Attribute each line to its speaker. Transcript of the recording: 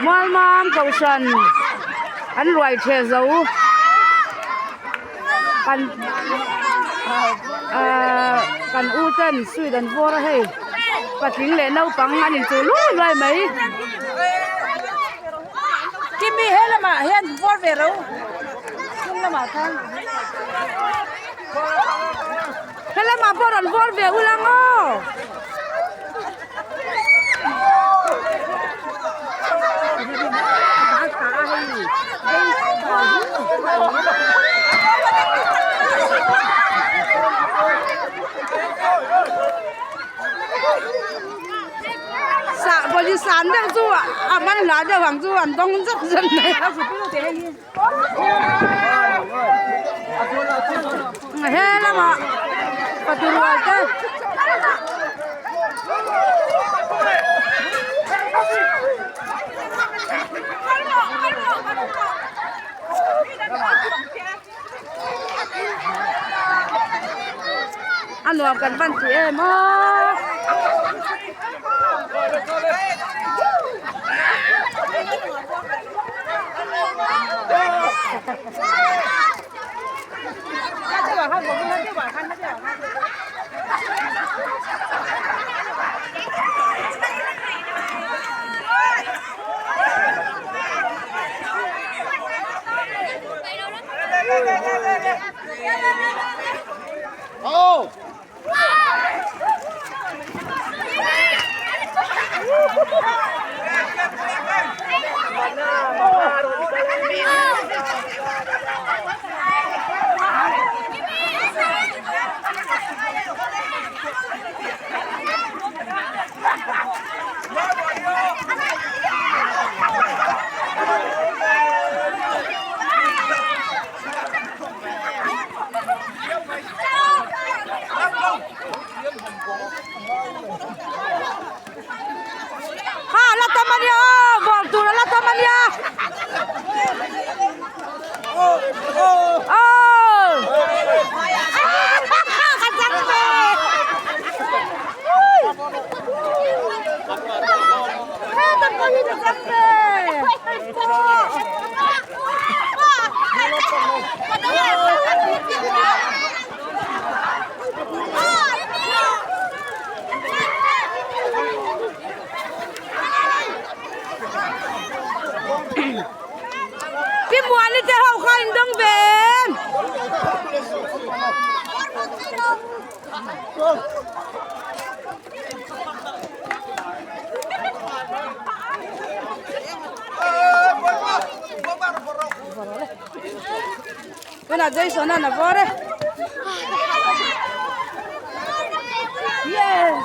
Speaker 1: Mualmam kohhran an ruai theh zo kan ahh kan u ten sweet an vawr a hei patling leh naupang an inchuh luai luai mai.
Speaker 2: Kimi he lamah hian vawr ve ro hnung lamah khan.
Speaker 1: He lamah pawh rawn vawr ve ula maw? Sah pawhin san deuh chu a man hla deuh ang chu an dawng zet zet mai a. He lamah fatu rual te a nuam kan van ti em aw. Ha la tam a nia aw bawr tur a la tam a nia aw ka chang ve heta pawh hi ka chang ve. Pi Muani te ho kha in dawng ve em? Tunah Jason a na vawr e. Yes.